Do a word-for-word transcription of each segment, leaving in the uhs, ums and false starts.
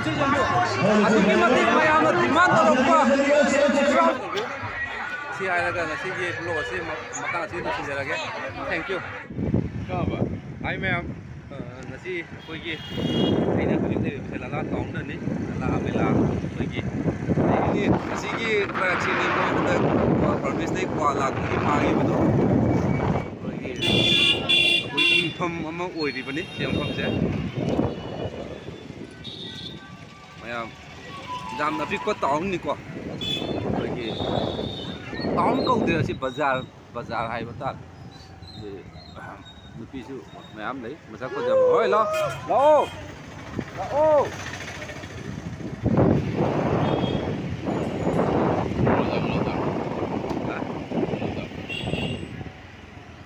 ꯑꯗꯨꯛꯀꯤ ꯃꯇꯤꯛ ꯃꯌꯥꯝꯅ demand ꯇꯧꯔꯛꯄ꯫ ꯁꯤ ꯍꯥꯏꯔꯒ ꯉꯁꯤꯒꯤ vlog ꯑꯁꯤ ꯃꯇꯥꯡ ꯑꯁꯤꯗ ꯂꯣꯏꯁꯤꯟꯖꯔꯒꯦ꯫ Thank you꯫ ꯍꯥꯏ ꯃꯌꯥꯝ, ꯑ, ꯉꯁꯤ ꯑꯩꯈꯣꯏꯒꯤ, ꯑꯩꯅ ꯍꯧꯖꯤꯛ ꯂꯩꯔꯤꯕꯁꯦ ꯂꯂꯥ townꯗꯅꯤ꯫ ꯂꯂꯥ ꯃꯦꯂꯥ ꯑꯩꯈꯣꯏꯒꯤ ꯂꯩꯔꯤꯅꯤ꯫ ꯑꯁꯤꯒꯤ ꯈꯔ ꯆꯦꯟꯅꯤꯡꯕ ꯍꯟꯗꯛ ꯄ꯭ꯔꯃꯦꯁꯇꯩ ꯀ꯭ꯋꯥ ꯂꯥꯛꯄꯒꯤ ꯐꯥꯈꯤꯕꯗꯣ, ꯑꯩꯈꯣꯏꯒꯤ, ꯑꯩꯈꯣꯏꯒꯤ ꯌꯨꯝꯐꯝ ꯑꯃ ꯑꯣꯏꯔꯤꯕꯅꯤ ꯁꯤ ꯃꯐꯝꯁꯦ꯫ ꯃꯌꯥꯝ, ꯌꯥꯝꯅ ꯑꯄꯤꯛꯄ townꯅꯤꯀꯣ꯫ ꯑꯩꯈꯣꯏꯒꯤ town ꯀꯧꯗꯦ, ꯑꯁꯤ ꯕꯖꯥꯔ, ꯕꯖꯥꯔ ꯍꯥꯏꯕ ꯇꯥꯔꯦ꯫ ꯑꯗꯨ ꯅꯨꯄꯤꯁꯨ ꯃꯌꯥꯝ ꯂꯩ, ꯃꯁꯛ ꯐꯖꯕ꯫ ꯍꯣꯏ, ꯂꯥꯛꯑꯣ, ꯂꯥꯛꯑꯣ, ꯂꯥꯛꯑꯣ꯫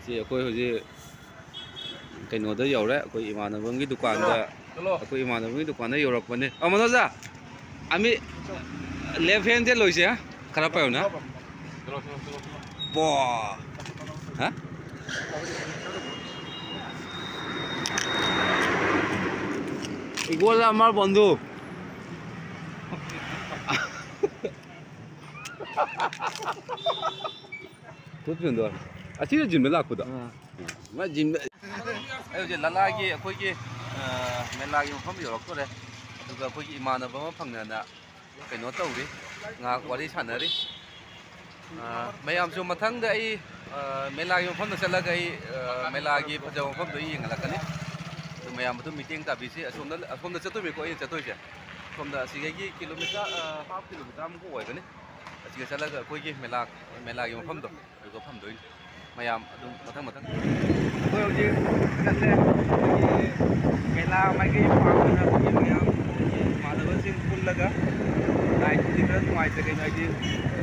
ꯁꯤ ꯑꯩꯈꯣꯏ ꯍꯧꯖꯤꯛ ꯀꯩꯅꯣꯗ ꯌꯧꯔꯦ, ꯑꯩꯈꯣꯏ ꯏꯃꯥꯟꯅꯕ ꯑꯃꯒꯤ ꯗꯨꯀꯥꯟꯗ꯫ ꯆꯠꯂꯣ꯫ ꯑꯩꯈꯣꯏ ꯏꯃꯥꯟꯅꯕꯒꯤ ꯗꯨꯀꯥꯟꯗ ꯌꯧꯔꯛꯄꯅꯦ꯫ ꯑ, ꯃꯅꯣꯖ, আমি left handꯁꯦ লৈছে, হা? খারাপ পাইও না। চলো, চলো, চলো, চলো। বাহ। হ্যাঁ? ইগোলা আমার বন্ধু। ꯊꯣꯛꯇ꯭ꯔꯤꯗꯣ꯫ ꯑꯁꯤꯗ ꯖꯤꯝꯗ ꯂꯥꯛꯄꯗꯣ꯫ ꯑꯥ꯫ ꯃꯥ ꯖꯤꯝꯗ꯫ ꯑꯩ ꯍꯧꯖꯤꯛ ꯂꯂꯥꯒꯤ ꯑꯩꯈꯣꯏꯒꯤ, ꯑ, ꯃꯦꯂꯥꯒꯤ ꯃꯐꯝ ꯌꯧꯔꯛꯇꯣꯔꯦ꯫ ꯑꯗꯨꯒ ꯑꯩꯈꯣꯏꯒꯤ ꯏꯃꯥꯟꯅꯕ ꯑꯃ ꯐꯪꯅꯅ ꯀꯩꯅꯣ ꯇꯧꯔꯤ, ꯉꯥꯏꯍꯥꯛ ꯋꯥꯔꯤ ꯁꯥꯟꯅꯔꯤ꯫ ꯑ, ꯃꯌꯥꯝꯁꯨ ꯃꯊꯪꯗ ꯑꯩ, ꯑ, ꯃꯦꯂꯥꯒꯤ ꯃꯐꯝꯗ ꯆꯠꯂꯒ ꯑꯩ, ꯑ, ꯃꯦꯂꯥꯒꯤ ꯐꯖꯕ ꯃꯐꯝꯗꯣ ꯑꯩ ꯌꯦꯡꯍꯜꯂꯛꯀꯅꯤ꯫ ꯑꯗꯨ ꯃꯌꯥꯝ ꯑꯗꯨꯝ ꯃꯤꯠꯌꯦꯡ ꯇꯥꯕꯤꯁꯤ꯫ ꯑꯁꯣꯝꯗ, ꯑꯁꯣꯝꯗ ꯆꯠꯇꯣꯏꯅꯤꯀꯣ ꯑꯩꯅ ꯆꯠꯇꯣꯏꯁꯦ꯫ ꯁꯣꯝꯗ ꯑꯁꯤꯗꯒꯤ kilometre, ꯑ, half kilometre ꯑꯃꯨꯛ ꯑꯣꯏꯒꯅꯤ꯫ ꯑꯁꯤꯒ ꯆꯠꯂꯒ ꯑꯩꯈꯣꯏꯒꯤ ꯃꯦꯂꯥ, ꯃꯦꯂꯥꯒꯤ ꯃꯐꯝꯗꯣ, ꯑꯗꯨꯒ ꯐꯝꯗꯣꯏꯅꯤ꯫ ꯃꯌꯥꯝ ꯑꯗꯨꯝ ꯃꯊꯪ ꯃꯊꯪ꯫ ꯑꯩꯈꯣꯏ ꯍꯧꯖꯤꯛ ꯆꯠꯂꯦ꯫ ꯑꯩꯈꯣꯏꯒꯤ ꯃꯦꯂꯥ ꯃꯥꯏꯀꯩ ꯄꯥꯡꯗꯅ ꯑꯩꯈꯣꯏꯒꯤ ꯃꯌꯥꯝ, ꯑꯩꯈꯣꯏꯒꯤ ꯏꯃꯥꯟꯅꯕꯁꯤꯡ ꯄꯨꯜꯂꯒ ꯂꯥꯏꯠꯄꯨꯗꯤ ꯈꯔ ꯅꯨꯡꯉꯥꯏꯇ꯭ꯔꯦ, ꯀꯩꯅꯣ ꯍꯥꯏꯗꯤ, ꯑ,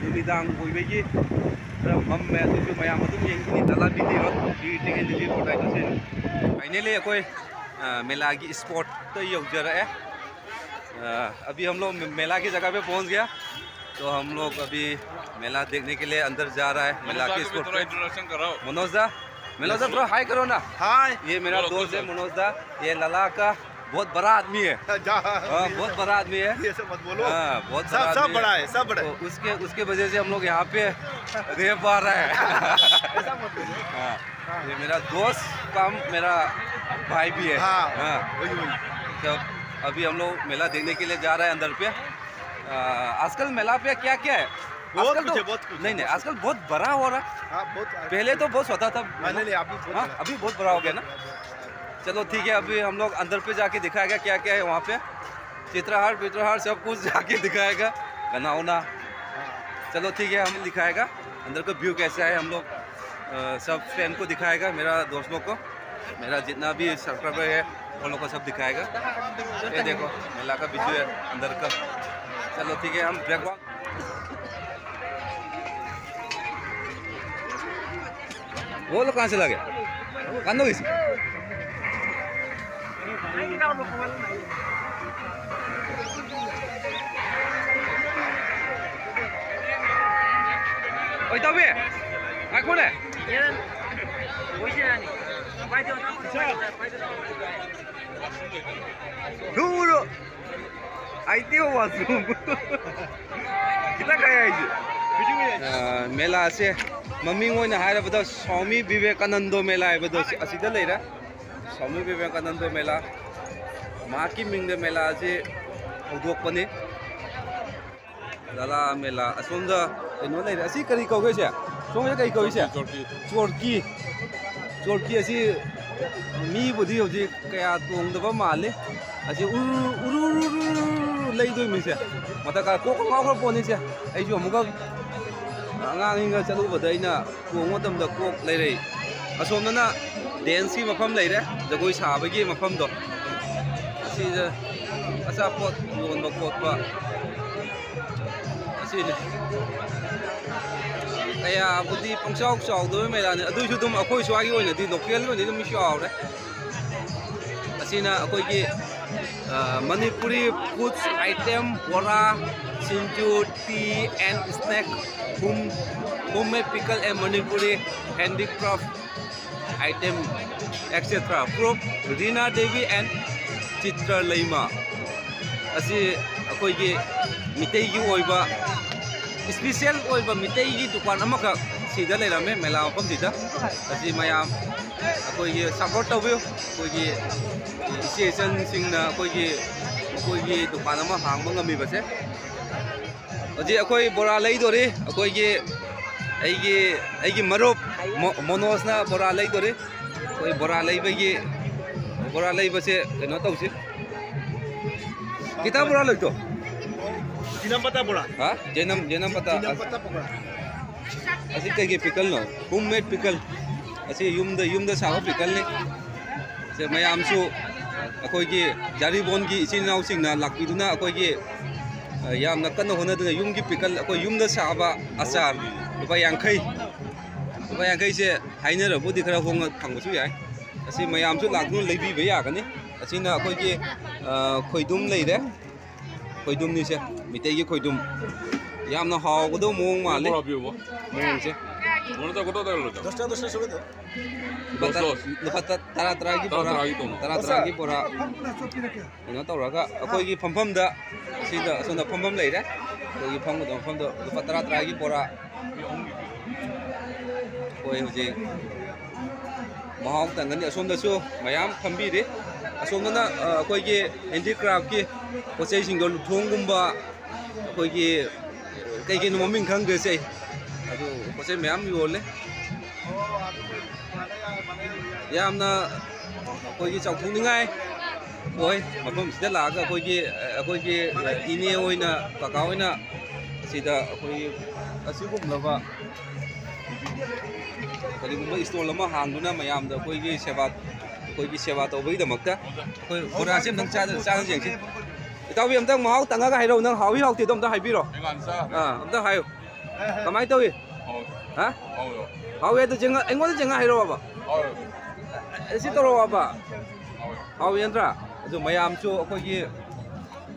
ꯅꯨꯃꯤꯗꯥꯡ ꯑꯣꯏꯕꯒꯤ ꯈꯔ ꯃꯝꯃꯦ꯫ ꯑꯗꯨꯁꯨ ꯃꯌꯥꯝ ꯑꯗꯨꯝ ꯌꯦꯡꯕꯤꯅꯤ꯫ ꯂꯂꯥ B T road, B T N G road ꯍꯥꯏꯗꯣ ꯁꯤꯅꯤ꯫ Finally ꯑꯩꯈꯣꯏ, ꯑ, ꯃꯦꯂꯥꯒꯤ spotꯇ ꯌꯧꯖꯔꯛꯑꯦ꯫ अ, अभी हम लोग मे-, मेला की जगह पे पहुंच गया, तो हम लोग अभी मेला देखने के लिए अंदर जा रहा है। मेला की थोड़ा spot पे। Introduction कराओ। मनोज दा, मनोज दा, थोड़ा हाय करो ना। हाय। ये मेरा दोस्त है मनोज दा, ये लला का बहुत बड़ा आदमी है। हाँ, बहुत बड़ा आदमी है। ये सब मत बोलो। हाँ, बहुत बड़ा सब सब आदमी बड़ा है, सब बड़ा तो है। उसके उसके वजह से हम लोग यहाँ पे रह पा रहे हैं। ऐसा मत बोलो। हाँ, ये मेरा दोस्त कम मेरा भाई भी है। हाँ, हाँ। वही वही। तो अभी हम लोग मेला देखने के लिए जा रहे हैं अंदर पे। आ, आजकल मेला पे क्या क्या है? बहुत आजकल कुछ तो है, बहुत कुछ है, नहीं नहीं, बहुत आजकल बहुत बड़ा हो रहा है। हाँ, बहुत। पहले तो बहुत छोटा था। हाँ, नहीं नहीं, आप भी बहुत हाँ, बड़ा। अभी बहुत बड़ा हो गया ना। चलो ठीक है, अभी हम लोग अंदर पे जाके दिखाएगा क्या क्या है वहाँ पे। चित्रहार पित्रहार सब कुछ जाके दिखाएगा। गनावना। हाँ। चलो ठीक है, हम दिखाएगा अंदर का व्यू कैसा है। हम लोग अ, सब फ्रेंड को दिखाएगा, मेरा दोस्त लोग को, मेरा जितना भी सब्सक्राइबर है उन लोग को सब दिखाएगा। ये देखो मेला का व्यू है अंदर का। चलो ठीक है, हम बैकग्राउंड वो लोग कहाँ से लगे? कान दो किसी? ओই তবে এখন দূর আইতেও ওয়াশরুম। ꯈꯤꯇꯪ ꯈꯥꯏ ꯍꯥꯏꯁꯦ꯫ ꯑ, ꯃꯦꯂꯥꯁꯦ ꯃꯃꯤꯡ ꯑꯣꯏꯅ ꯍꯥꯏꯔꯕꯗ ꯁ꯭ꯋꯥꯃꯤ ꯕꯤꯕꯦꯀꯥꯅꯟꯗ ꯃꯦꯂꯥ ꯍꯥꯏꯕꯗꯣ ꯑꯁꯤ-, ꯑꯁꯤꯗ ꯂꯩꯔꯦ꯫ ꯁ꯭ꯋꯥꯃꯤ ꯕꯤꯕꯦꯀꯥꯅꯟꯗ ꯃꯦꯂꯥ꯫ ꯃꯍꯥꯛꯀꯤ ꯃꯤꯡꯗ ꯃꯦꯂꯥꯁꯦ ꯍꯧꯗꯣꯛꯄꯅꯤ꯫ ꯂꯥꯂꯥ ꯃꯦꯂꯥ꯫ ꯑꯁꯣꯝꯗ ꯀꯩꯅꯣ ꯂꯩꯔꯦ꯫ ꯑꯁꯤ ꯀꯔꯤ ꯀꯧꯒꯦ ꯁꯦ? ꯁꯣꯝꯁꯦ ꯀꯔꯤ ꯀꯧꯏ ꯁꯦ? ꯆꯣꯔꯀꯤ꯫ ꯆꯣꯔꯀꯤ ꯑꯁꯤ ꯃꯤꯕꯨꯗꯤ ꯍꯧꯖꯤꯛ ꯀꯌꯥ ꯇꯣꯡꯗꯕ ꯃꯥꯜꯂꯤ꯫ ꯑꯁꯤ ꯎꯔꯨ ꯎꯔꯨ ꯎꯔꯨ ꯎꯔꯨ ꯎꯔꯨ ꯂꯩꯗꯣꯏ ꯃꯤꯁꯦ꯫ ꯃꯊꯛ ꯀꯥ-, ꯀꯣꯛꯀ ꯉꯥꯎꯈ꯭ꯔ ꯄꯣꯠꯅꯤꯁꯦ꯫ ꯑꯩꯁꯨ ꯑꯃꯨꯛꯀ ꯑꯉꯥꯡꯁꯤꯡꯒ ꯆꯠꯂꯨꯕꯗ ꯑꯩꯅ ꯇꯣꯡꯕ ꯃꯇꯝꯗ ꯀꯣꯛ ꯂꯩꯔꯛꯏ꯫ ꯑꯁꯣꯝꯗꯅ ꯗꯦꯟꯁꯀꯤ ꯃꯐꯝ ꯂꯩꯔꯦ, ꯖꯒꯣꯏ ꯁꯥꯕꯒꯤ ꯃꯐꯝꯗꯣ꯫ ꯑꯁꯤꯗ ꯑꯆꯥꯄꯣꯠ ꯌꯣꯟꯕ ꯈꯣꯠꯄ ꯑꯁꯤꯅꯤ꯫ ꯀꯌꯥꯕꯨꯗꯤ ꯄꯪꯆꯥꯎ ꯆꯥꯎꯗꯕ ꯃꯦꯂꯥꯅꯤ, ꯑꯗꯨꯏꯁꯨ ꯑꯗꯨꯝ ꯑꯩꯈꯣꯏ ꯁ꯭ꯋꯥꯏꯒꯤ ꯑꯣꯏꯅꯗꯤ, ꯂꯣꯀꯦꯜꯒꯤ ꯑꯣꯏꯅꯗꯤ ꯑꯗꯨꯝ ꯆꯥꯎꯔꯦ꯫ ꯑꯁꯤꯅ ꯑꯩꯈꯣꯏꯒꯤ, ꯑ, ꯃꯅꯤꯄꯨꯔꯤ ꯐꯨꯗꯁ ꯑꯥꯏꯇꯦꯝ, ꯕꯣꯔꯥ, ꯁꯤꯡꯖꯨ, tea and snack, home, homemade pickle and Manipuri handicraft item, et cetera. From Rina Devi and ꯆꯤꯇ꯭ꯔ ꯂꯩꯃ ꯑꯁꯤ ꯑꯩꯈꯣꯏꯒꯤ ꯃꯤꯇꯩꯒꯤ ꯑꯣꯏꯕ, ꯏꯁꯄꯤꯁꯦꯜ ꯑꯣꯏꯕ ꯃꯤꯇꯩꯒꯤ ꯗꯨꯀꯥꯟ ꯑꯃꯈꯛ ꯁꯤꯗ ꯂꯩꯔꯝꯃꯦ, ꯃꯦꯂꯥ ꯃꯐꯝꯁꯤꯗ꯫ ꯑꯁꯤ ꯃꯌꯥꯝ ꯑꯩꯈꯣꯏꯒꯤ ꯁꯞꯄꯣꯔꯠ ꯇꯧꯕꯤꯌꯨ, ꯑꯩꯈꯣꯏꯒꯤ ꯏꯆꯦ ꯏꯆꯟꯁꯤꯡꯅ ꯑꯩꯈꯣꯏꯒꯤ, ꯃꯈꯣꯏꯒꯤ ꯗꯨꯀꯥꯟ ꯑꯃ ꯍꯥꯡꯕ ꯉꯝꯃꯤꯕꯁꯦ꯫ ꯍꯧꯖꯤꯛ ꯑꯩꯈꯣꯏ ꯕꯣꯔꯥ ꯂꯩꯗꯣꯔꯤ꯫ ꯑꯩꯈꯣꯏꯒꯤ, ꯑꯩꯒꯤ, ꯑꯩꯒꯤ ꯃꯔꯨꯞ ꯃꯣ-, ꯃꯣꯅꯣꯖꯅ ꯕꯣꯔꯥ ꯂꯩꯗꯣꯔꯤ꯫ ꯑꯩꯈꯣꯏ ꯕꯣꯔꯥ ꯂꯩꯕꯒꯤ, ꯕꯣꯔꯥ ꯂꯩꯕꯁꯦ ꯀꯩꯅꯣ ꯇꯧꯁꯤ꯫ ꯀꯤꯇꯥ ꯕꯣꯔꯥ ꯂꯩꯇꯣ? ꯖꯤꯅꯝ ꯄꯇꯥ ꯕꯣꯔꯥ꯫ ꯍꯥ? ꯖꯦꯅꯝ, ꯖꯦꯅꯝ ꯄꯇꯥ꯫ ꯖꯤꯅꯝ ꯄꯇꯥ ꯕꯣꯔꯥ꯫ ꯑꯁꯤ ꯀꯩꯒꯤ ꯄꯤꯀꯜꯅꯣ? ꯍꯣꯝ ꯃꯦꯗ ꯄꯤꯀꯜ꯫ ꯑꯁꯤ ꯌꯨꯝꯗ, ꯌꯨꯝꯗ ꯁꯥꯕ ꯄꯤꯀꯜꯅꯤ꯫ ꯁꯦ, ꯃꯌꯥꯝꯁꯨ ꯑꯩꯈꯣꯏꯒꯤ ꯖꯥꯔꯤꯕꯣꯟꯒꯤ ꯏꯆꯤꯟ ꯏꯅꯥꯎꯁꯤꯡꯅ ꯂꯥꯛꯄꯤꯗꯨꯅ ꯑꯩꯈꯣꯏꯒꯤ, ꯑ, ꯌꯥꯝꯅ ꯀꯟꯅ ꯍꯣꯠꯅꯗꯨꯅ ꯌꯨꯝꯒꯤ ꯄꯤꯀꯜ, ꯑꯩꯈꯣꯏ ꯌꯨꯝꯗ ꯁꯥꯕ ꯑꯆꯥꯔ ꯂꯨꯄꯥ ꯌꯥꯡꯈꯩ, ꯂꯨꯄꯥ ꯌꯥꯡꯈꯩꯁꯦ ꯍꯥꯏꯅꯔꯕꯨꯗꯤ ꯈꯔ ꯍꯣꯡꯅ ꯐꯪꯕꯁꯨ ꯌꯥꯏ꯫ ꯑꯁꯤ ꯃꯌꯥꯝꯁꯨ ꯂꯥꯛꯇꯨꯅ ꯂꯩꯕꯤꯕ ꯌꯥꯒꯅꯤ꯫ ꯑꯁꯤꯅ ꯑꯩꯈꯣꯏꯒꯤ, ꯑ, ꯈꯣꯏꯗꯨꯝ ꯂꯩꯔꯦ꯫ ꯈꯣꯏꯗꯨꯝꯅꯤꯁꯦ, ꯃꯤꯇꯩꯒꯤ ꯈꯣꯏꯗꯨꯝ꯫ ꯌꯥꯝꯅ ꯍꯥꯎꯒꯗꯧꯕ ꯃꯑꯣꯡ ꯃꯥꯜꯂꯤ꯫ ꯕꯣꯔꯥ ꯄꯤꯌꯨꯕ꯫ ꯃꯑꯣꯡꯁꯦ꯫ ꯕꯣꯔꯥ ꯇꯧꯒꯗꯧ ꯇꯧꯔꯣꯏꯗ꯭ꯔꯣ? ꯗꯁ ꯇꯥ, ꯗꯁ ꯇꯥ ꯁꯨꯒꯗ꯭ꯔꯣ? ꯂꯨꯄꯥ ꯇꯔꯥ, ꯂꯨꯄꯥ ꯇꯔꯥ, ꯇꯔꯥꯒꯤ ꯕꯣꯔꯥ꯫ ꯇꯔꯥ ꯇꯔꯥꯒꯤ ꯕꯣꯔꯥ꯫ ꯀꯩꯅꯣ ꯇꯧꯔꯒ ꯑꯩꯈꯣꯏꯒꯤ ꯐꯝꯐꯝꯗ, ꯁꯤꯗ ꯑꯁꯣꯝꯗ ꯐꯝꯐꯝ ꯂꯩꯔꯦ꯫ ꯑꯩꯈꯣꯏꯒꯤ ꯐꯝꯒꯗꯕ ꯃꯐꯝꯗꯣ ꯂꯨꯄꯥ ꯇꯔꯥ, ꯇꯔꯥꯒꯤ ꯕꯣꯔꯥ꯫ ꯑꯩꯈꯣꯏ ꯍꯧꯖꯤꯛ ꯃꯍꯥꯎ ꯇꯪꯒꯅꯤ꯫ ꯑꯁꯣꯝꯗꯁꯨ ꯃꯌꯥꯝ ꯐꯝꯕꯤꯔꯤ꯫ ꯑꯁꯣꯝꯗꯅ, ꯑ, ꯑꯩꯈꯣꯏꯒꯤ ꯍꯦꯟꯗꯤꯀ꯭ꯔꯥꯐꯀꯤ ꯄꯣꯠ ꯆꯩꯁꯤꯡꯗꯣ, ꯂꯨꯊꯣꯡꯒꯨꯝꯕ, ꯑꯩꯈꯣꯏꯒꯤ ꯀꯩ ꯀꯩꯅꯣ ꯃꯃꯤꯡ ꯈꯪꯗ꯭ꯔꯦꯁꯦ, ꯑꯗꯨ ꯄꯣꯠ ꯆꯩ ꯃꯌꯥꯝ ꯌꯣꯜꯂꯦ꯫ ꯌꯥꯝꯅ ꯑꯩꯈꯣꯏꯒꯤ ꯆꯥꯎꯊꯣꯛꯅꯤꯡꯉꯥꯏ ꯑꯣꯏ꯫ ꯃꯐꯝꯁꯤꯗ ꯂꯥꯛꯑꯒ ꯑꯩꯈꯣꯏꯒꯤ, ꯑꯩꯈꯣꯏꯒꯤ ꯏꯅꯦ ꯑꯣꯏꯅ, ꯀꯀꯥ ꯑꯣꯏꯅ ꯁꯤꯗ ꯑꯩꯈꯣꯏꯒꯤ ꯑꯁꯤꯒꯨꯝꯂꯕ ꯀꯔꯤꯒꯨꯝꯕ ꯏꯁꯇꯣꯜ ꯑꯃ ꯍꯥꯡꯗꯨꯅ ꯃꯌꯥꯝꯗ ꯑꯩꯈꯣꯏꯒꯤ ꯁꯦꯕꯥ, ꯑꯩꯈꯣꯏꯒꯤ ꯁꯦꯕꯥ ꯇꯧꯕꯒꯤꯗꯃꯛꯇ ꯑꯩꯈꯣꯏ ꯕꯣꯔꯥꯁꯦ ꯑꯝꯇꯪ ꯆꯥꯗ-, ꯆꯥꯗ ꯌꯦꯡꯁꯤ꯫ ꯏꯇꯥꯎꯕꯤ, ꯑꯝꯇꯪ ꯃꯍꯥꯎ ꯇꯪꯉꯒ ꯍꯥꯏꯔꯛꯎ, ꯅꯪ ꯍꯥꯎꯏ ꯍꯥꯎꯇꯦꯗꯣ ꯑꯝꯇ ꯍꯥꯏꯕꯤꯔꯣ꯫ ꯑꯩ ꯍꯥꯟꯅ ꯆꯥꯈ꯭ꯔꯦ꯫ ꯑꯥ, ꯑꯝꯇ ꯍꯥꯏꯌꯨ꯫ ꯍꯥꯎꯋꯦ꯫ ꯍꯥ? ꯍꯥꯎꯋꯦ꯫ ꯍꯥꯎꯋꯦ ꯑꯗꯨ ꯆꯦꯡꯉ-, ꯑꯩꯉꯣꯟꯗ ꯆꯦꯡꯉ ꯍꯥꯏꯔꯛꯑꯣꯕ꯫ ꯍꯥꯎꯋꯦ꯫ ꯑꯦ, ꯁꯤ ꯇꯧꯔꯛꯑꯣꯕ꯫ ꯍꯥꯎꯋꯦ꯫ ꯍꯥꯎꯋꯦ ꯅꯠꯇ꯭ꯔꯥ? ꯑꯗꯨ ꯃꯌꯥꯝꯁꯨ ꯑꯩꯈꯣꯏꯒꯤ,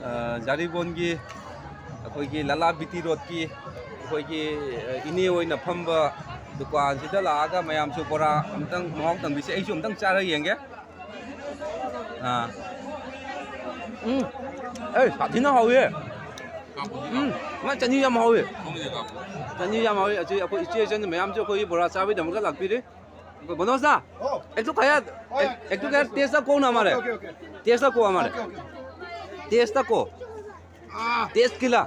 ꯑ, ꯖꯥꯔꯤꯕꯣꯟꯒꯤ ꯑꯩꯈꯣꯏꯒꯤ ꯂꯂꯥ ꯕꯤ ꯇꯤ ꯔꯣꯗꯀꯤ ꯑꯩꯈꯣꯏꯒꯤ, ꯑ, ꯏꯅꯦ ꯑꯣꯏꯅ ꯐꯝꯕ ꯗꯨꯀꯥꯟꯁꯤꯗ ꯂꯥꯛꯑꯒ ꯃꯌꯥꯝꯁꯨ ꯕꯣꯔꯥ ꯑꯝꯇꯪ ꯃꯍꯥꯎ ꯇꯪꯕꯤꯁꯦ꯫ ꯑꯩꯁꯨ ꯑꯝꯇꯪ ꯆꯥꯔ ꯌꯦꯡꯒꯦ꯫ ꯑꯥ꯫ ꯎꯝ, ꯑꯦ, ꯁꯥꯊꯤꯅ ꯍꯥꯎꯋꯦ꯫ ꯎꯝ, ꯃꯥ ꯆꯅꯤ ꯌꯥꯝ ꯍꯥꯎꯋꯦ꯫ ꯆꯅꯤ ꯌꯥꯝ ꯍꯥꯎꯋꯦ꯫ ꯑꯁꯤ ꯑꯩꯈꯣꯏ ꯏꯆꯦ ꯏꯆꯟ ꯃꯌꯥꯝꯁꯨ ꯑꯩꯈꯣꯏꯒꯤ ꯕꯣꯔꯥ ꯆꯥꯕꯒꯤꯗꯃꯛꯇ ꯂꯥꯛꯄꯤꯔꯦ꯫ ꯑꯩꯈꯣꯏ ꯕꯣꯅꯣꯁꯇ, ꯑꯣ꯫ ꯑꯦꯛꯇꯨ ꯈꯌꯥ, ꯑꯣ, ꯑꯦꯛꯇꯨ ꯈꯌꯥ ꯇꯦꯁꯇ ꯀꯣꯡꯅ ꯃꯥꯔꯦ꯫ Okay, okay, okay. ꯇꯦꯁꯇ ꯀꯣ ꯃꯥꯔꯦ꯫ Okay, okay. ꯇꯦꯁꯇ ꯀꯣ꯫ ꯑꯥ꯫ ꯇꯦꯁ ꯀꯤꯂꯥ꯫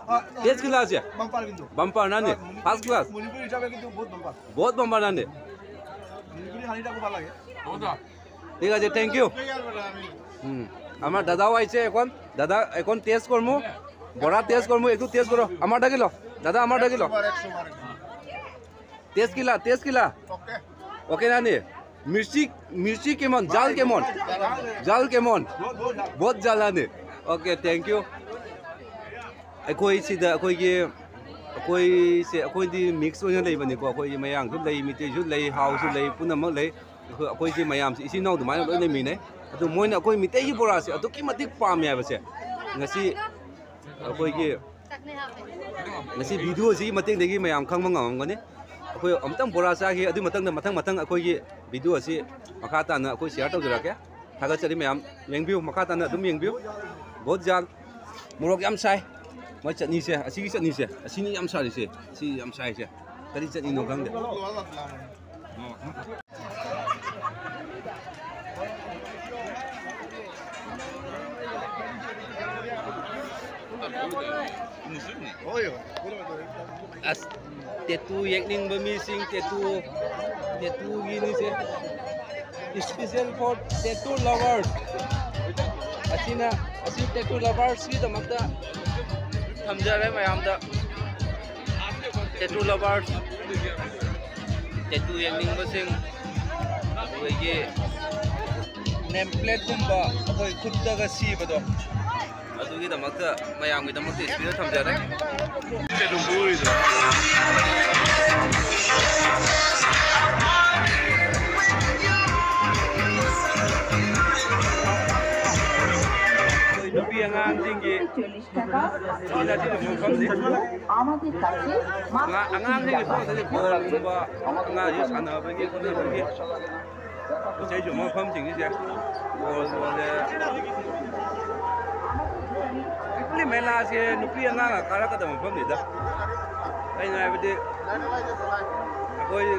ꯑꯥ, ꯇꯦꯁ ꯀꯤꯂꯥ আছে? বাম্পার কিন্তু। বাম্পার না নে? First class. মণিপুরি হিসাবে কিন্তু বহুত বাম্পার। বহুত বাম্পার না নে? মণিপুরি হানিটা খুব ভালো লাগে। ঠিক আছে, thank you। হুম, আমার দাদাও আইছে এখন। দাদা, এখন টেস্ট করমু। বড়া টেস্ট করমু, একটু টেস্ট করো। আমার ডাকিল। দাদা, আমার ডাকিল। একশো বার, একশো বার, একশো বার। টেস্ট কিলা, টেস্ট কিলা? ওকে। ওকে না নে? মিষ্টি, মিষ্টি কেমন? জাল কেমন? জাল কেমন? বহুত, বহুত জাল। বহুত জাল না নে? ওকে, thank you। ꯑꯩꯈꯣꯏ ꯁꯤꯗ ꯑꯩꯈꯣꯏꯒꯤ, ꯑꯩꯈꯣꯏꯁꯦ, ꯑꯩꯈꯣꯏꯗꯤ ꯃꯤꯛꯁ ꯑꯣꯏꯅ ꯂꯩꯕꯅꯤꯀꯣ꯫ ꯑꯩꯈꯣꯏꯒꯤ ꯃꯌꯥꯡꯁꯨ ꯂꯩ, ꯃꯤꯇꯩꯁꯨ ꯂꯩ, ꯍꯥꯎꯁꯨ ꯂꯩ, ꯄꯨꯝꯅꯃꯛ ꯂꯩ꯫ ꯑꯩꯈꯣꯏ, ꯑꯩꯈꯣꯏꯁꯦ ꯃꯌꯥꯝꯁꯦ ꯏꯆꯤꯟ ꯏꯅꯥꯎ ꯑꯗꯨꯃꯥꯏꯅ ꯂꯣꯏ ꯂꯩꯃꯤꯟꯅꯩ꯫ ꯑꯗꯨ ꯃꯣꯏꯅ ꯑꯩꯈꯣꯏ ꯃꯤꯇꯩꯒꯤ ꯕꯣꯔꯥꯁꯦ ꯑꯗꯨꯛꯀꯤ ꯃꯇꯤꯛ ꯄꯥꯝꯃꯦ ꯍꯥꯏꯕꯁꯦ ꯉꯁꯤ ꯑꯩꯈꯣꯏꯒꯤ, ꯉꯁꯤ ꯚꯤꯗꯤꯑꯣꯁꯤꯒꯤ ꯃꯇꯦꯡꯗꯒꯤ ꯃꯌꯥꯝ ꯈꯪꯕ ꯉꯝꯃꯝꯒꯅꯤ꯫ ꯑꯩꯈꯣꯏ ꯑꯃꯨꯛꯇꯪ ꯕꯣꯔꯥ ꯆꯥꯈꯤ, ꯑꯗꯨꯒꯤ ꯃꯊꯪꯗ ꯃꯊꯪ ꯃꯊꯪ ꯑꯩꯈꯣꯏꯒꯤ ꯚꯤꯗꯤꯑꯣ ꯑꯁꯤ ꯃꯈꯥ ꯇꯥꯅ ꯑꯩꯈꯣꯏ ꯁꯤꯌꯥꯔ ꯇꯧꯖꯔꯛꯀꯦ꯫ ꯊꯥꯒꯠꯆꯔꯤ ꯃꯌꯥꯝ, ꯌꯦꯡꯕꯤꯌꯨ, ꯃꯈꯥ ꯇꯥꯅ ꯑꯗꯨꯝ ꯌꯦꯡꯕꯤꯌꯨ꯫ ꯕꯣꯠ ꯖꯥꯜ, ꯃꯣꯔꯣꯛ ꯌꯥꯝ ꯁꯥꯏ꯫ ꯃꯣꯏ ꯆꯠꯅꯤꯁꯦ, ꯑꯁꯤꯒꯤ ꯆꯠꯅꯤꯁꯦ, ꯑꯁꯤꯅꯤ ꯌꯥꯝ ꯁꯥꯔꯤꯁꯦ, ꯁꯤ ꯌꯥꯝ ꯁꯥꯏꯁꯦ꯫ ꯀꯔꯤ ꯆꯠꯅꯤꯅꯣ ꯈꯪꯗꯦ꯫ ꯑꯁ, ꯇꯦꯇꯨ ꯌꯦꯛꯅꯤꯡꯕ ꯃꯤꯁꯤꯡ, tattoo, ꯇꯦꯇꯨꯒꯤꯅꯤꯁꯦ꯫ Special for tattoo lovers. ꯑꯁꯤꯅ, ꯑꯁꯤ tattoo lovers ꯀꯤꯗꯃꯛꯇ ꯊꯝꯖꯔꯦ ꯃꯌꯥꯝꯗ꯫ Tattoo lovers, ꯇꯦꯇꯨ ꯌꯦꯡꯅꯤꯡꯕꯁꯤꯡ, ꯑꯩꯈꯣꯏꯒꯤ ꯅꯦꯝ ꯄ꯭ꯂꯦꯠꯀꯨꯝꯕ ꯑꯩꯈꯣꯏ ꯈꯨꯠꯇꯒ ꯁꯤꯕꯗꯣ, ꯑꯗꯨꯒꯤꯗꯃꯛꯇ, ꯃꯌꯥꯝꯒꯤꯗꯃꯛꯇ ꯏꯁꯄꯤꯗ ꯊꯝꯖꯔꯦ꯫ ꯑꯩꯈꯣꯏ ꯅꯨꯄꯤ ꯑꯉꯥꯡꯁꯤꯡꯒꯤ ꯑꯉꯥꯡꯁꯤꯡꯒꯤ ꯄꯣꯠ ꯑꯁꯤ ꯕꯣꯜꯒꯨꯝꯕ, ꯑꯉꯥꯡꯁꯤꯡ ꯁꯥꯟꯅꯕꯒꯤ ꯈꯣꯠꯅꯕꯒꯤ ꯄꯣꯠ ꯆꯩ ꯌꯣꯟꯕ ꯃꯐꯝꯁꯤꯡꯁꯤꯁꯦ ꯕꯣꯜ ꯌꯣꯜꯂꯦ꯫ Actually, ꯃꯦꯂꯥꯁꯦ ꯅꯨꯄꯤ ꯑꯉꯥꯡꯒ ꯀꯥꯔꯛꯀꯗꯕ ꯃꯐꯝꯅꯤꯗ꯫ ꯑꯩꯅ ꯍꯥꯏꯕꯗꯤ, ꯑꯩꯈꯣꯏ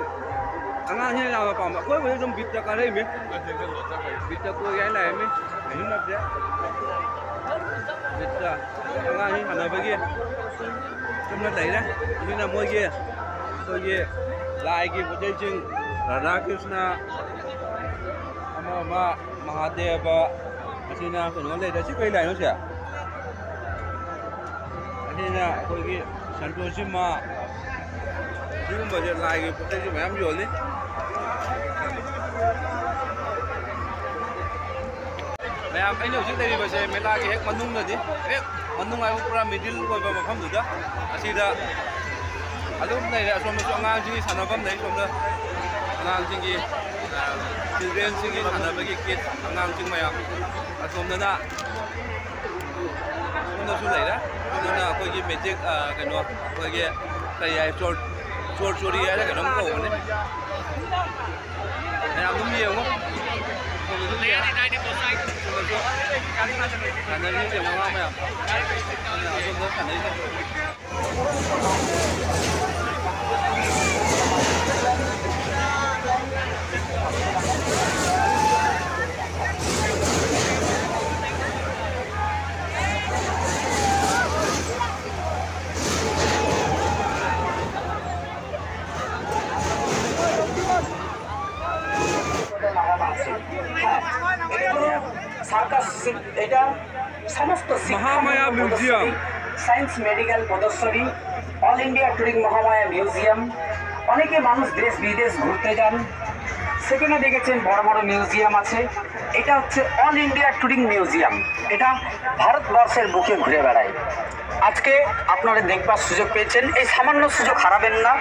ꯑꯉꯥꯡꯁꯤꯡꯅ ꯌꯥꯝꯅ ꯄꯥꯝꯕ, ꯑꯩꯈꯣꯏꯕꯨꯗꯤ ꯑꯗꯨꯝ ꯕꯤꯠꯇ ꯀꯥꯔꯛꯏꯃꯤ꯫ ꯕꯤꯠꯇ ꯀꯣꯏꯒꯦ ꯍꯥꯏꯅ ꯂꯥꯛꯏꯃꯤ꯫ ꯀꯩꯁꯨ ꯅꯠꯇꯦ꯫ ꯕꯤꯠꯇ ꯑꯉꯥꯡꯁꯤꯡ ꯁꯥꯟꯅꯕꯒꯤ ꯆꯨꯝꯅ ꯂꯩꯔꯦ꯫ ꯑꯁꯤꯅ ꯃꯣꯏꯒꯤ, ꯑꯩꯈꯣꯏꯒꯤ ꯂꯥꯏꯒꯤ ꯄꯣꯠ ꯆꯩꯁꯤꯡ, ꯔꯥꯙꯥ ꯀ꯭ꯔꯤꯁꯅ, ꯑꯃ ꯑꯃ, ꯃꯍꯥꯗꯦꯕ, ꯑꯁꯤꯅ ꯀꯩꯅꯣ ꯂꯩꯔꯦ꯫ ꯁꯤ ꯀꯩ ꯂꯥꯏꯅꯣ ꯁꯦ? ꯑꯁꯤꯅ ꯑꯩꯈꯣꯏꯒꯤ ꯁꯟꯇꯣꯁꯤ ꯃꯥ, ꯁꯤꯒꯨꯝꯕꯁꯦ ꯂꯥꯏꯒꯤ ꯄꯣꯠ ꯆꯩꯁꯨ ꯃꯌꯥꯝ ꯌꯣꯜꯂꯤ꯫ ꯃꯌꯥꯝ, ꯑꯩꯅ ꯍꯧꯖꯤꯛ ꯂꯩꯔꯤꯕꯁꯦ ꯃꯦꯂꯥꯒꯤ ꯍꯦꯛ ꯃꯅꯨꯡꯗꯅꯤ꯫ ꯍꯦꯛ ꯃꯅꯨꯡ ꯍꯥꯏꯕꯨ ꯄꯨꯔꯥ ꯃꯤꯗꯤꯜ ꯑꯣꯏꯕ ꯃꯐꯝꯗꯨꯗ, ꯑꯁꯤꯗ ꯑꯗꯨꯝ ꯂꯩꯔꯦ꯫ ꯑꯁꯣꯝꯗꯁꯨ ꯑꯉꯥꯡꯁꯤꯡꯒꯤ ꯁꯥꯟꯅꯐꯝ ꯂꯩ꯫ ꯁꯣꯝꯗ ꯑꯉꯥꯡꯁꯤꯡꯒꯤ, ꯑ, ꯆꯤꯜꯗ꯭ꯔꯦꯟꯁꯤꯡꯒꯤ ꯁꯥꯟꯅꯕꯒꯤ ꯀꯤꯠ, ꯑꯉꯥꯡꯁꯤꯡ ꯃꯌꯥꯝ꯫ ꯑꯁꯣꯝꯗꯅ, ꯁꯣꯝꯗꯁꯨ ꯂꯩꯔꯦ꯫ ꯁꯣꯝꯗꯅ ꯑꯩꯈꯣꯏꯒꯤ ꯃꯦꯖꯤꯛ, ꯑ, ꯀꯩꯅꯣ, ꯑꯩꯈꯣꯏꯒꯤ ꯀꯔꯤ ꯍꯥꯏ, ꯆꯣꯔ, ꯆꯣꯔ ꯆꯣꯔꯤ ꯍꯥꯏꯔ ꯀꯩꯅꯣꯝ ꯀꯧꯕꯅꯦ꯫ ꯃꯌꯥꯝ ꯑꯗꯨꯝ ꯌꯦꯡꯉꯣ꯫ ꯁꯣꯝꯗꯁꯨ ꯌꯦꯡꯉꯣ꯫ ꯁꯣꯝꯗꯁꯨ ꯁꯥꯟꯅꯔꯤ ꯌꯦꯡꯉꯣ ꯑꯉꯥꯡ ꯃꯌꯥꯝ꯫ ꯑꯁꯣꯝꯗ ꯁꯥꯟꯅꯔꯤꯁꯦ꯫ সার্কাস, এটা সমস্ত শিক্ষা মহামায়া মিউজিয়াম। সায়েন্স মেডিকেল প্রদর্শনী, all India touring Mahamaya museum. অনেকে মানুষ দেশ বিদেশ ঘুরতে যান, সেখানে দেখেছেন বড় বড় মিউজিয়াম আছে। এটা হচ্ছে অল ইন্ডিয়া টুরিং মিউজিয়াম, এটা ভারতবর্ষের বুকে ঘুরে বেড়ায়। আজকে আপনারা দেখবার সুযোগ পেয়েছেন, এই সামান্য সুযোগ হারাবেন না।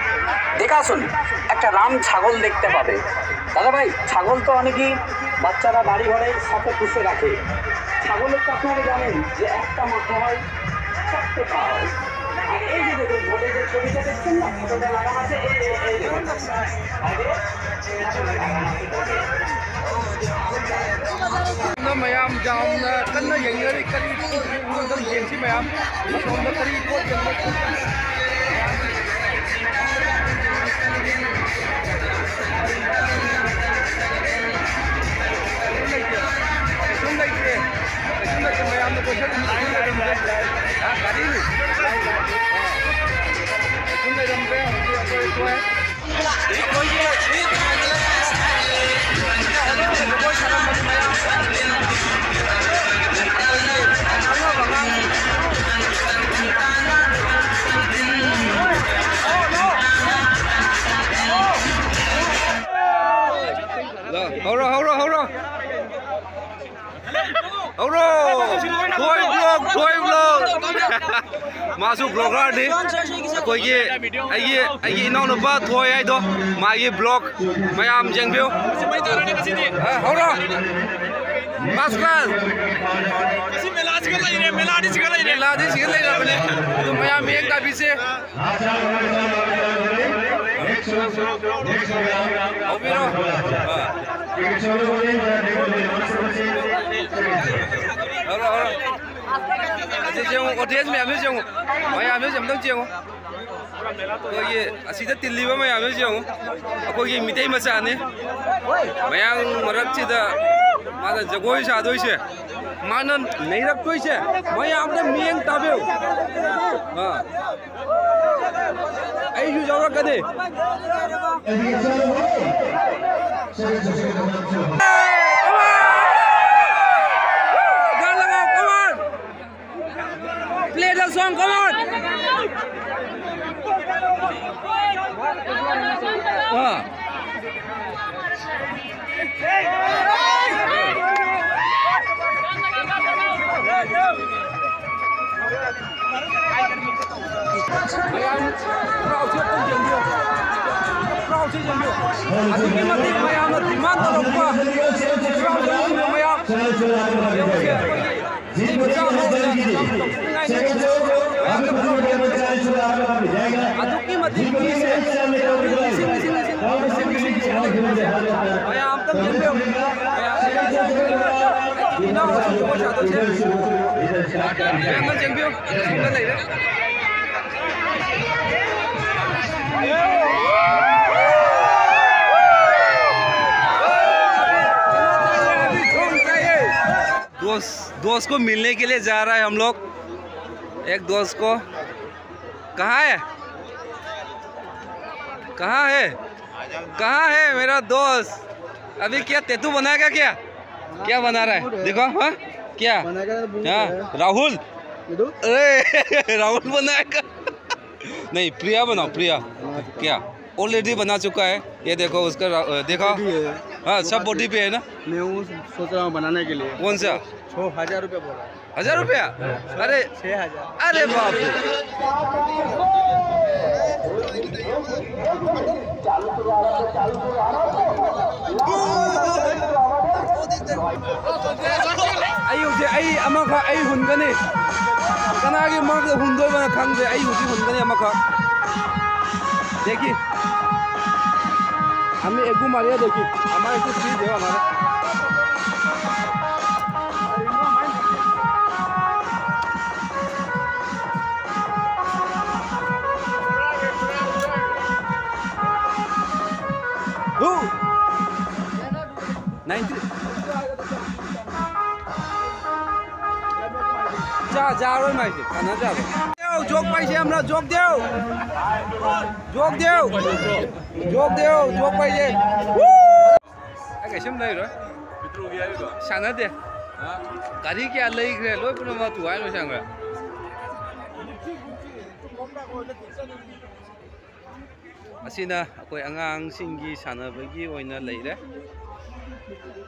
দেখে আসুন, একটা রাম ছাগল দেখতে পাবে। দাদা ভাই, ছাগল তো অনেকেই বাচ্চারা বাড়ি ঘরে সাথে পুষে রাখে। ছাগলের তো আপনারা জানেন যে একটা মাথা হয়, চারটে পা হয়। আর ꯃꯌꯥꯝ ꯌꯥꯝꯅ ꯀꯟꯅ ꯌꯦꯡꯅꯔꯤ꯫ ꯀꯔꯤ ꯄꯣꯠ ꯌꯦꯡꯁꯤ ꯃꯌꯥꯝ? ꯁꯣꯝꯗ ꯀꯔꯤ ꯄꯣꯠ ꯌꯦꯡꯕ? ꯀꯩꯁꯨꯝ ꯂꯩꯇꯦ꯫ ꯀꯩꯁꯨꯝ ꯂꯩꯇꯦ꯫ ꯀꯩꯁꯨꯝ ꯂꯩꯇꯦ꯫ ꯃꯌꯥꯝꯅ ꯀꯣꯏꯁꯜꯂꯤ꯫ ꯀꯩꯁꯨꯝ ꯂꯩꯔꯝꯗ꯭ꯔꯦ꯫ ꯍꯥ? ꯒꯥꯔꯤ? ꯀꯩꯁꯨꯝ ꯂꯩꯔꯝꯗ꯭ꯔꯦ꯫ ꯍꯧꯖꯤꯛ ꯑꯩꯈꯣꯏ ꯊꯣꯛꯑꯦ꯫ ꯍꯧꯔꯣ, ꯍꯧꯔꯣ, ꯍꯧꯔꯣ꯫ ꯍꯧꯔꯣ! ꯊꯣꯏ vlog, ꯊꯣꯏ vlog꯫ ꯃꯥꯁꯨ vloggerꯅꯤ꯫ ꯑꯩꯈꯣꯏꯒꯤ, ꯑꯩꯒꯤ, ꯑꯩꯒꯤ ꯏꯅꯥꯎꯅꯨꯄꯥ ꯊꯣꯏ ꯍꯥꯏꯗꯣ, ꯃꯥꯒꯤ vlog ꯃꯌꯥꯝ ꯌꯦꯡꯕꯤꯌꯨ꯫ ꯑ, ꯍꯧꯔꯣ! First class! ꯃꯦꯂꯥꯗꯤ ꯁꯤꯒ ꯂꯩꯔꯕꯅꯦ꯫ ꯑꯗꯨ ꯃꯌꯥꯝ ꯃꯤꯠꯌꯦꯡ ꯇꯥꯕꯤꯁꯦ꯫ ꯍꯧꯕꯤꯔꯣ꯫ ꯍꯧꯔꯣ, ꯍꯧꯔꯣ꯫ ꯑꯁꯤꯁꯦ ꯌꯦꯡꯉꯨ, audience ꯃꯌꯥꯝꯁꯤꯁꯨ ꯌꯦꯡꯉꯨ꯫ ꯃꯌꯥꯝꯁꯤꯁꯨ ꯑꯝꯇꯪ ꯌꯦꯡꯉꯨ꯫ ꯑꯩꯈꯣꯏꯒꯤ ꯑꯁꯤꯗ ꯇꯤꯜꯂꯤꯕ ꯃꯌꯥꯝꯁꯤꯁꯨ ꯌꯦꯡꯉꯨ꯫ ꯑꯩꯈꯣꯏꯒꯤ ꯃꯤꯇꯩ ꯃꯆꯥꯅꯤ꯫ ꯃꯌꯥꯝ ꯃꯔꯛꯁꯤꯗ ꯃꯥꯅ ꯖꯒꯣꯏ ꯁꯥꯗꯣꯏꯁꯦ꯫ ꯃꯥꯅ ꯅꯩꯔꯛꯇꯣꯏꯁꯦ꯫ ꯃꯌꯥꯝꯗ ꯃꯤꯠꯌꯦꯡ ꯇꯥꯕꯤꯌꯨ꯫ ꯑꯥ꯫ ꯑꯩꯁꯨ ꯌꯥꯎꯔꯛꯀꯅꯤ꯫ Play the song, come on! ꯑꯥ꯫ ꯃꯌꯥꯝ crowdꯁꯦ ꯑꯝꯇꯪ ꯌꯦꯡꯕꯤꯌꯨ꯫ Crowdꯁꯦ ꯌꯦꯡꯕꯤꯌꯨ꯫ ꯑꯗꯨꯛꯀꯤ ꯃꯇꯤꯛ ꯃꯌꯥꯝꯅ demand ꯇꯧꯔꯛꯄ crowd ꯌꯦꯡꯕꯤꯌꯨ ꯃꯌꯥꯝ꯫ ꯌꯦꯡꯉꯨꯁꯦ, ꯑꯩꯈꯣꯏꯒꯤ ꯏꯆꯤꯟ ꯏꯆꯥ ꯑꯃ ꯑꯣꯏꯅ ꯌꯥꯝ ꯆꯥꯎꯊꯣꯛꯆꯅꯤꯡꯉꯥꯏꯅꯤ꯫ ꯑꯗꯨꯛꯀꯤ ꯃꯇꯤꯛ ꯃꯤꯁꯦ ꯂꯤꯁꯤꯡ, ꯂꯤꯁꯤꯡ, ꯂꯤꯁꯤꯡ, ꯂꯤꯁꯤꯡ, ꯂꯤꯁꯤꯡ, ꯂꯤꯁꯤꯡ ꯃꯌꯥꯝ ꯑꯝꯇꯪ ꯌꯦꯡꯕꯤꯌꯨ꯫ ꯃꯌꯥꯝ ꯏꯅꯥꯎ ꯑꯁꯤ ꯖꯒꯣꯏ ꯁꯥꯗꯣꯏꯁꯦ꯫ ꯃꯌꯥꯝ ꯑꯝꯇꯪ ꯌꯦꯡꯕꯤꯌꯨ꯫ ꯁꯣꯝꯗ ꯂꯩꯔꯦ꯫ दोस्त, दोस्त को मिलने के लिए जा रहा है हम लोग। एक दोस्त को। कहाँ है? कहाँ है? कहाँ है मेरा दोस्त? अभी क्या टेटू बनाएगा क्या? क्या बना रहा है? देखो, हाँ? क्या? बनाएगा तो बोल हाँ, रहा है। राहुल? ये दो? अरे, राहुल बनाएगा। नहीं, प्रिया बनाओ, प्रिया। क्या? ऑलरेडी बना चुका है। ये देखो उसका रा-, अ, देखा? बॉडी है। हाँ, सब बॉडी पे है ना? मैं वो सोच रहा हूँ बनाने के लिए। कौन सा? छः हज़ार रुपये बोला है। हज़ार रुपया? अरे, छः हज़ार। अरे बाप रे। ꯑꯩ ꯍꯧꯖꯤꯛ, ꯑꯩ ꯑꯃꯈꯛ ꯑꯩ ꯍꯨꯟꯒꯅꯤ꯫ ꯀꯅꯥꯒꯤ ꯃꯔꯛꯇ ꯍꯨꯟꯗꯣꯏꯕꯅꯣ ꯈꯪꯗꯦ꯫ ꯑꯩ ꯍꯧꯖꯤꯛ ꯍꯨꯟꯒꯅꯤ ꯑꯃꯈꯛ꯫ देखिए, हमें एक मारिया देखिए, हमारे कुछ चीज है हमारे। Who? नाइंटी। 자, 자, 얼마 이제? 하나 자. जोक पाइसे हमरा, जोक देऊ। जोक देऊ। जोक देऊ, जोक पाइसे। ꯑꯩ ꯀꯩꯁꯨꯝ ꯂꯩꯔꯣꯏ꯫ ꯁꯥꯟꯅꯗꯦ꯫ ꯒꯥꯔꯤ ꯀꯌꯥ ꯂꯩꯈ꯭ꯔꯦ, ꯂꯣꯏ ꯄꯨꯝꯅꯃꯛ ꯊꯨꯒꯥꯏ ꯂꯣꯏꯁꯟꯈ꯭ꯔꯦ꯫ ꯑꯁꯤꯅ ꯑꯩꯈꯣꯏ ꯑꯉꯥꯡꯁꯤꯡꯒꯤ ꯁꯥꯟꯅꯕꯒꯤ ꯑꯣꯏꯅ ꯂꯩꯔꯦ꯫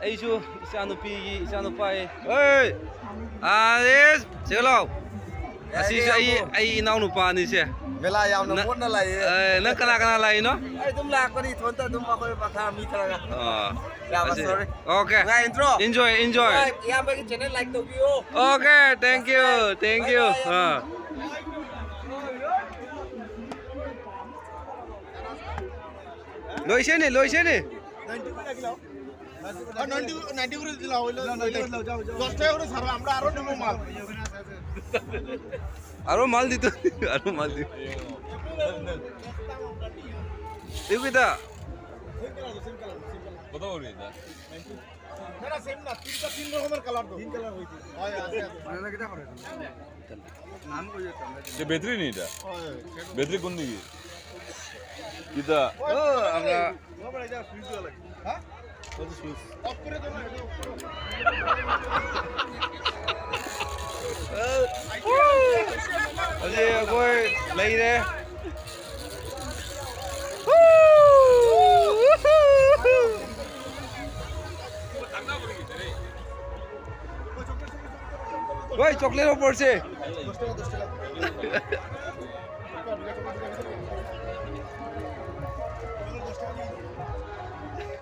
ꯑꯩꯁꯨ ꯏꯆꯥꯅꯨꯄꯤꯒꯤ, ꯏꯆꯥꯅꯨꯄꯥ, ꯑꯦ, ꯑꯥ, ꯑꯦ, ꯁꯤꯒ ꯂꯥꯎ꯫ ꯑꯁꯤꯁꯨ ꯑꯩ, ꯑꯩ ꯏꯅꯥꯎꯅꯨꯄꯥꯅꯤꯁꯦ꯫ ꯃꯦꯂꯥ ꯌꯥꯝꯅ ꯅ-, ꯃꯣꯠꯅ ꯂꯥꯛꯏ꯫ ꯑꯦ, ꯅꯪ ꯀꯅꯥ ꯀꯅꯥ ꯂꯥꯛꯏꯅꯣ? ꯑꯩ ꯑꯗꯨꯝ ꯂꯥꯛꯄꯅꯤ, ꯏꯊꯣꯟꯇ ꯑꯗꯨꯝ ꯑꯩꯈꯣꯏ ꯃꯈꯥ ꯃꯤ ꯈꯔꯒ꯫ ꯑꯥ, ꯌꯥꯝꯅ ꯑꯁꯤ, sorry꯫ Okay꯫ ꯅꯨꯡꯉꯥꯏ, ꯅꯠꯇ꯭ꯔꯣ? Enjoy, enjoy꯫ ꯏꯌꯥꯝꯕ-, ꯏꯌꯥꯝꯕꯒꯤ channel like ꯇꯧꯕꯤꯌꯨ꯫ Okay, thank you, thank you꯫ Bye bye, ꯏꯌꯥꯝꯕ꯫ ꯑꯥ꯫ লৈছেনে, লৈছেনে? নাইণ্টি, নাইণ্টি কৰি দিলা, অইলে নাইণ্টি। দহ টাকা করে ছাড়ো, আমরা আরো নেবো মাল। আরো মাল দিত, আরো মাল দিত। এইকেইটা। কত করে এটা? না, না, সেম না, তিনটা তিন রকমের কালার তো। তিন কালার হইছে। হয়, আছে, আছে। এটা ব্যাটারি নেই এটা? হয়, হয়। ব্যাটারি কোন দিকে? কিতা? ও, আমরা হ্যাঁ? অফ করে দাও না, এটা অফ করো। আজি গৈ লাগি দে। ওই চকলেট পড়ছে।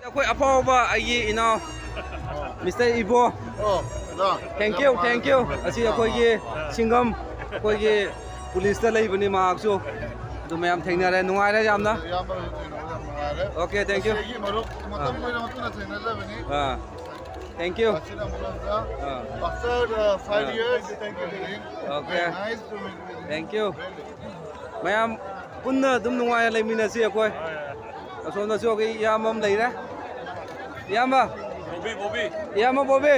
ꯑꯩꯈꯣꯏ ꯑꯐꯥꯎꯕ ꯑꯩꯒꯤ ꯏꯅꯥꯎ ꯃꯤꯁꯇꯔ ꯏꯕꯣ꯫ ꯑꯣ, ꯑꯣꯖꯥ꯫ Thank you, thank you꯫ ꯑꯁꯤ ꯑꯩꯈꯣꯏꯒꯤ ꯁꯤꯡꯒꯝ, ꯑꯩꯈꯣꯏꯒꯤ ꯄꯨꯂꯤꯁꯇ ꯂꯩꯕꯅꯤ ꯃꯍꯥꯛꯁꯨ꯫ ꯑꯗꯨ ꯃꯌꯥꯝ ꯊꯦꯡꯅꯔꯦ, ꯅꯨꯡꯉꯥꯏꯔꯦ ꯌꯥꯝꯅ꯫ ꯏꯌꯥꯝꯕ ꯊꯦꯡꯅꯕ ꯌꯥꯝ ꯅꯨꯡꯉꯥꯏꯔꯦ꯫ Okay, thank you꯫ ꯑꯩꯒꯤ ꯃꯔꯨꯞ ꯃꯇꯝ ꯑꯥ꯫ ꯀꯨꯏꯅ ꯃꯇꯨꯡꯗ ꯊꯦꯡꯅꯖꯕꯅꯤ꯫ ꯑꯥ꯫ Thank you꯫ ꯑꯁꯤꯅ ꯃꯔꯨꯞ ꯑꯣꯖꯥ꯫ ꯑꯥ꯫ After, uh, five ah. Years, thank you again꯫ Okay꯫ Very nice to meet with you꯫ Thank you꯫ Really꯫ ꯃꯌꯥꯝ ꯄꯨꯟꯅ ꯑꯗꯨꯝ ꯅꯨꯡꯉꯥꯏꯅ ꯂꯩꯃꯤꯟꯅꯁꯤ ꯑꯩꯈꯣꯏ꯫ ꯑꯁꯣꯝꯗꯁꯨ ꯑꯩꯈꯣꯏ ꯏꯌꯥꯝꯕ ꯑꯃ ꯂꯩꯔꯦ꯫ ꯏꯌꯥꯝꯕ꯫ ꯕꯣꯕꯤ, ꯕꯣꯕꯤ꯫ ꯏꯌꯥꯝꯕ ꯕꯣꯕꯤ꯫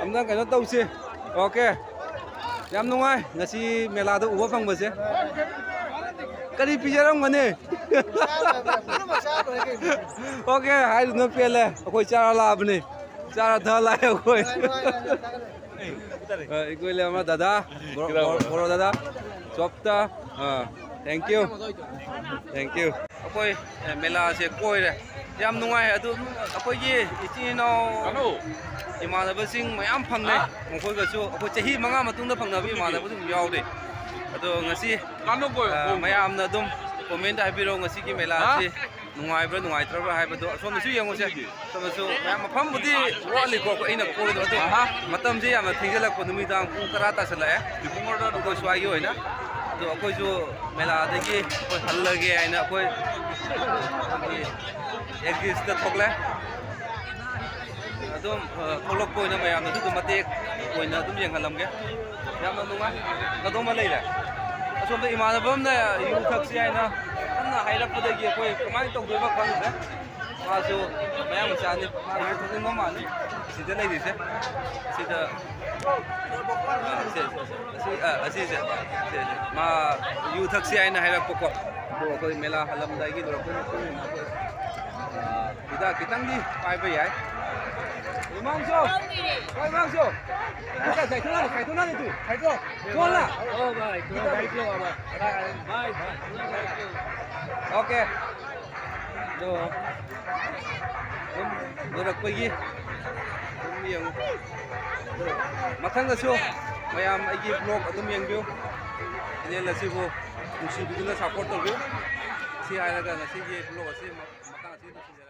ꯑꯝꯇꯪ ꯀꯩꯅꯣ ꯇꯧꯁꯤ꯫ Okay꯫ ꯌꯥꯝ ꯅꯨꯡꯉꯥꯏ ꯉꯁꯤ ꯃꯦꯂꯥꯗ ꯎꯕ ꯐꯪꯕꯁꯦ꯫ ꯀꯔꯤ ꯄꯤꯖꯔꯝꯒꯅꯤ? Okay, ꯍꯥꯏꯗꯨꯅ ꯄꯦꯜꯂꯦ꯫ ꯑꯩꯈꯣꯏ ꯆꯥꯔ ꯂꯥꯛꯑꯕꯅꯤ꯫ ꯆꯥꯔ ꯊꯛꯑ ꯂꯥꯛꯑꯦ ꯑꯩꯈꯣꯏ꯫ ꯑ, ꯑꯩꯈꯣꯏ ꯂꯩ ꯑꯃ ꯗꯗꯥ, ꯕ꯭ꯔꯣ, ꯕ꯭ꯔꯣ, ꯕ꯭ꯔꯣ ꯗꯗꯥ, ꯆꯣꯞꯇ, ꯑ, thank you, thank you꯫ ꯑꯩꯈꯣꯏ, ꯑ, ꯃꯦꯂꯥꯁꯦ ꯀꯣꯏꯔꯦ, ꯌꯥꯝ ꯅꯨꯡꯉꯥꯏ꯫ ꯑꯗꯨ ꯑꯩꯈꯣꯏꯒꯤ ꯏꯆꯤꯟ ꯏꯅꯥꯎ, ꯏꯃꯥꯟꯅꯕꯁꯤꯡ ꯃꯌꯥꯝ ꯐꯪꯅꯩ꯫ ꯃꯈꯣꯏꯒꯁꯨ ꯑꯩꯈꯣꯏ ꯆꯍꯤ ꯃꯉꯥ ꯃꯇꯨꯡꯗ ꯐꯪꯅꯕ ꯏꯃꯥꯟꯅꯕꯁꯤꯡ ꯌꯥꯎꯔꯦ꯫ ꯑꯗꯣ ꯉꯁꯤ, ꯑ, ꯃꯌꯥꯝꯅ ꯑꯗꯨꯝ comment ꯍꯥꯏꯕꯤꯔꯛꯑꯣ, ꯉꯁꯤꯒꯤ ꯃꯦꯂꯥꯁꯤ ꯅꯨꯡꯉꯥꯏꯕ꯭ꯔꯥ ꯅꯨꯡꯉꯥꯏꯇ꯭ꯔꯕ꯭ꯔꯥ ꯍꯥꯏꯕꯗꯣ꯫ ꯑꯁꯣꯝꯗꯁꯨ ꯌꯦꯡꯉꯨꯁꯦ꯫ ꯁꯣꯝꯗꯁꯨ ꯃꯌꯥꯝ ꯃꯐꯝꯕꯨꯗꯤ ꯋꯥꯠꯂꯤꯀꯣ, ꯑꯩꯈꯣꯏ ꯑꯩꯅ ꯀꯣꯏꯗꯣ, ꯑꯗꯣ ꯃꯇꯝꯁꯦ ꯌꯥꯝꯅ ꯊꯦꯡꯖꯤꯜꯂꯛꯄ, ꯅꯨꯃꯤꯗꯥꯡ ꯄꯨꯡ ꯇꯔꯥ ꯇꯥꯁꯜꯂꯛꯑꯦ ꯑꯩꯈꯣꯏ ꯁ꯭ꯋꯥꯏꯒꯤ ꯑꯣꯏꯅ꯫ ꯑꯗꯣ ꯑꯩꯈꯣꯏꯁꯨ ꯃꯦꯂꯥꯗꯒꯤ ꯑꯩꯈꯣꯏ ꯍꯜꯂꯒꯦ ꯍꯥꯏꯅ ꯑꯩꯈꯣꯏ ꯑꯦꯛꯖꯤꯁꯇ ꯊꯣꯛꯂꯦ꯫ ꯑꯗꯨꯝ, ꯑ, ꯊꯣꯛꯂꯛꯄ ꯑꯣꯏꯅ ꯃꯌꯥꯝꯅꯁꯨ ꯑꯗꯨꯝ ꯃꯇꯦꯛ ꯑꯣꯏꯅ ꯑꯗꯨꯝ ꯌꯦꯡꯍꯜꯂꯝꯒꯦ꯫ ꯌꯥꯝꯅ ꯅꯨꯡꯉꯥꯏ꯫ ꯀꯗꯣꯝꯃ ꯂꯩꯔꯦ? ꯑꯁꯣꯝꯗ ꯏꯃꯥꯟꯅꯕ ꯑꯃꯅ ꯌꯨ ꯊꯛꯁꯤ ꯍꯥꯏꯅ ꯀꯟꯅ ꯍꯥꯏꯔꯛꯄꯗꯒꯤ ꯑꯩꯈꯣꯏ ꯀꯃꯥꯏꯅ ꯇꯧꯗꯣꯏꯕ ꯈꯪꯗ꯭ꯔꯦ꯫ ꯃꯥꯁꯨ ꯃꯌꯥꯡ ꯃꯆꯥꯅꯤ, ꯃꯥꯁꯨ ꯊꯛꯅꯤꯡꯕ ꯃꯥꯜꯂꯤ꯫ ꯁꯤꯗ ꯂꯩꯔꯤꯁꯦ, ꯁꯤꯗ, ꯑ, ꯁꯦ, ꯑꯁꯤ, ꯑ, ꯑꯁꯤꯁꯦ, ꯁꯦ, ꯁꯦ꯫ ꯃꯥ ꯌꯨ ꯊꯛꯁꯤ ꯍꯥꯏꯅ ꯍꯥꯏꯔꯛꯄꯀꯣ꯫ ꯑꯗꯣ ꯑꯩꯈꯣꯏ ꯃꯦꯂꯥ ꯍꯜꯂꯝꯗꯥꯏꯒꯤ ꯂꯣꯏꯔꯛꯄꯒꯤ ꯃꯇꯨꯡ ꯏꯟꯅ ꯑꯩꯈꯣꯏ, ꯑ, ꯍꯤꯗꯥꯛ ꯈꯤꯇꯪꯗꯤ ꯄꯥꯏꯕ ꯌꯥꯏ꯫ ꯏꯃꯥꯡꯁꯨ! ꯍꯣꯏ, ꯏꯃꯥꯡꯁꯨ! ꯀꯥꯏꯊꯣꯛꯅꯔꯦ, ꯀꯥꯏꯊꯣꯛꯅꯔꯦ ꯇꯨ꯫ ꯈꯥꯏꯗꯣꯛ꯫ ꯊꯣꯛꯍꯜꯂ꯫ ꯑꯣ, ꯚꯥꯏ, ꯊꯣꯛꯍꯜꯂ, ꯚꯥꯏ, ꯊꯣꯛꯍꯜꯂ, ꯚꯥꯏ꯫ ꯚꯥꯏ, ꯚꯥꯏ꯫ ꯑꯣꯀꯦ꯫ ꯑꯗꯣ ꯑꯗꯨꯝ ꯂꯣꯏꯔꯛꯄꯒꯤ ꯑꯗꯨꯝ ꯌꯦꯡꯉꯨ꯫ ꯃꯊꯪꯗꯁꯨ ꯃꯌꯥꯝ ꯑꯩꯒꯤ ꯕ꯭ꯂꯣꯒ ꯑꯗꯨꯝ ꯌꯦꯡꯕꯤꯌꯨ꯫ ꯆꯦꯅꯦꯜ ꯑꯁꯤꯕꯨ ꯅꯨꯡꯁꯤꯕꯤꯗꯨꯅ ꯁꯞꯄꯣꯔꯠ ꯇꯧꯕꯤꯌꯨ꯫ ꯁꯤ ꯍꯥꯏꯔꯒ ꯉꯁꯤꯒꯤ ꯕ꯭ꯂꯣꯒ ꯑꯁꯤ ꯃꯇꯥꯡ ꯑꯁꯤꯗ ꯂꯣꯏꯁꯤꯟꯖꯔꯦ꯫